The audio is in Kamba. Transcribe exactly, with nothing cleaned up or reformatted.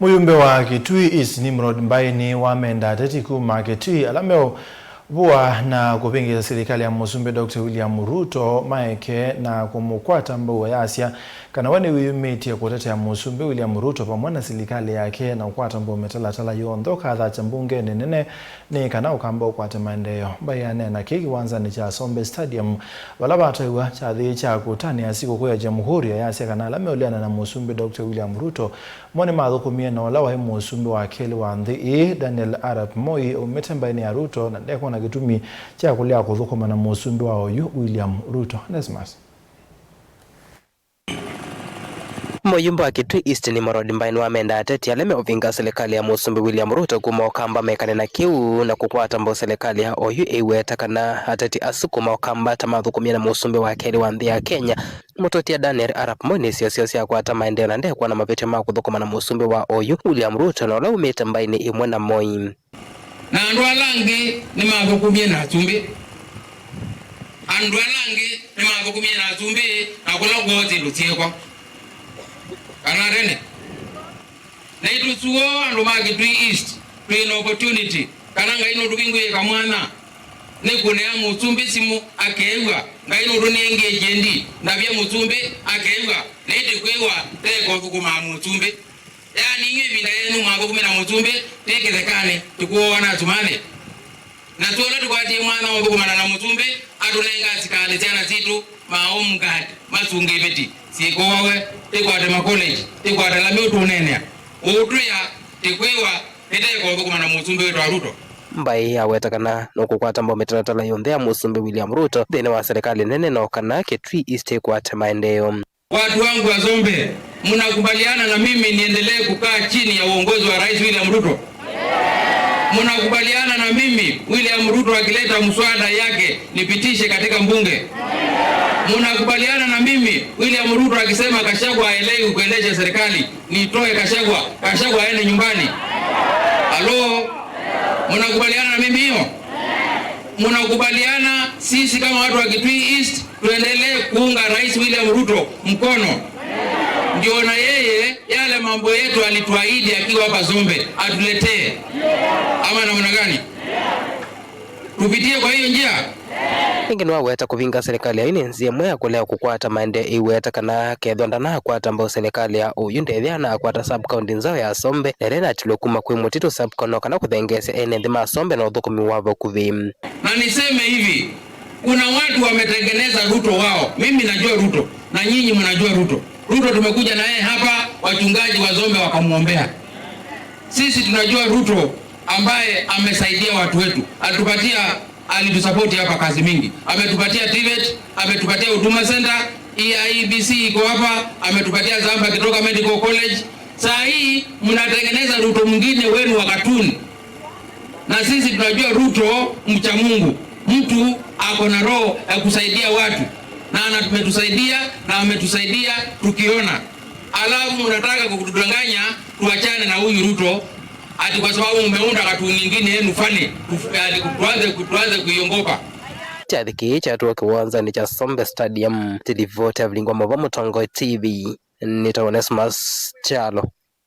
Mũyumbe wa Kitui East Nimrod Mbai nĩwamenda ateti kuma Kitui ala meũvũa na kũvĩngĩĩla silikalĩ ya Mũsumbĩ Doctor William Ruto maeke na kũmũkwata mbau, ayasya kana we nĩwĩyumĩtye kũtetea Mũsumbĩ William Ruto vamwe na silikalĩ yake na kũkwata mbau mĩtalatala yonthe ũkathakya mbungenĩ nene nĩ kana Ũkamba ũkwate maendeeo. Mbai aneena kĩĩ kĩwanzanĩ kya Asombe Stadium vala vataiwa kyathĩ kya kũtanĩa sikũkũ ya Jamhuri, ayasya kana ala meũleana na Mũsumbĩ Doctor William Ruto mo nĩmathũkũmie na ũla waĩ mũsumbĩ wa kelĩ wa nthĩ ĩĩ, Daniel Arap Moi, aumĩte mbaĩnĩ ya Ruto na ndekwona kĩtumi kya kũlea kũthũkũma na mũsumbĩ wa oyu, William Ruto. Onesmus. Mũyumbe wa Kitui East Nimrod Mbai nĩwamenda ateti ala meũvĩnga silikalĩ ya Mũsumbĩ William Ruto kuma Ũkamba mekane na kĩu na kũkwata mbau silikalĩ ya oyu ĩiweta kana ateti asu kuma Ũkamba ta mathũkũmie na mũsumbĩ wa kelĩ wa nthĩ ya Kenya, Mũtũtia Daniel Arap Moi nĩ sio sya kwata maendeeo na ndekwona mavĩtyo ma kũthũkũma na mũsumbĩ wa oyu, William Ruto, na ũla umĩte mbaĩnĩ ĩmwe na Moi. Na andũ ala angĩ nĩmathũkũmie na asumbĩ. Andũ ala angĩ nĩmathũkũmie na asumbĩ, na kũla kwoo syĩndũ syĩkwa. Kana tene. Naitũ suo andũ ma Kitui East, twĩ na opportunity. Kana Ngai nũtũvingũĩe kamwanya. Nĩkũnea mũsumbĩ simũ akeew'a. Ngai nũtũnengie kyendi. Ndavya mũsumbĩ akeew'a. Naitũ kwĩw'a teko thũkũmaa mũsumbĩ. Yaani, inyw'ĩ ĩvinda yenyu mwathũkũmĩla mũsumbĩ, twĩ kĩthekanĩ, tũkũoana asumanĩ. Na tũla tũkwatie mwana ũthũkũmana na mũsumbĩ, atũnenga asikalĩ syana sitũ, ma home guard, masunge iveti, syĩkoawe, tĩkwate makoleji, tĩkwate lamĩ ũtũneenea. Ũũtwĩa, tĩkwĩwa, nĩteko ũthũkũma na mũsumbĩ wĩtwa Ruto. Mbai aweta kana nũkũkwata mbau mĩtalatala yonthe ya mũsumbĩ William Ruto nthĩnĩ wa serikali nene no kana Kitui East ĩkwate maendeeo. Watu wangu wa Zombe, mnakubaliana na mimi niendelee kukaa chini ya uongozi wa Rais William Ruto? Mnakubaliana na mimi William Ruto akileta mswada yake nipitishe katika mbunge? Mnakubaliana na mimi William Ruto akisema Gachagua haelewi kuendesha serikali, nitoe Gachagua, Gachagua aende nyumbani? Halo? Mnakubaliana na mimi hiyo? Mnakubaliana sisi kama watu wa Kitui East tuendelee kuunga Rais William Ruto mkono, ndio na yeye yale mambo yetu alituahidi akiwa hapa Zombe atuletee, ama namna gani? Tupitie kwa hiyo njia? Ĩngĩ nĩwaweta kũvinga serikali aĩ nĩ nzĩa ĩmwe ya kũlea kũkwata maendeeo ĩiweta kana kethwa ndanakwata mbau serikali ya ũyu ndethĩa na akwata sub county nzaũ ya Sombe na ĩla ĩnatilwe kuma kwĩ Mũtitũ sub county no kana kũthengeesya ene nthĩ ma Sombe na ũthũkũmi wa vakuvĩ. Na niseme hivi, kuna watu wametengeneza Ruto wao. Mimi najua Ruto, na nyinyi mnajua Ruto. Ruto tumekuja na yeye hapa, wachungaji wa Zombe wakamwombea. Sisi tunajua Ruto ambaye amesaidia watu wetu. Alitupatia, alitusapoti hapa kazi mingi. Ametupatia TVET, ametupatia Huduma Center, E I B C iko hapa, ametupatia Zamba Kitoka Medical College. Saa hii mnatengeneza Ruto mwingine wenu wa katuni. Na sisi tunajua Ruto mcha Mungu, mtu ako na roho ya kusaidia watu, na ana-, ametusaidia na ametusaidia tukiona. Alafu mnataka kutudanganya tuachane na huyu Ruto ati kwa sababu mmeunda katuni nyingine yenu fani, tuf-, ati tuanze, tuanze kuiongopa. Kyathĩ kĩĩ kyatũa kĩwanzanĩ kya Sombe Stadium. Tilivoti ya Vilingwa Mova, Mũtongoi T V, nĩtawa Onesmus Kyalo.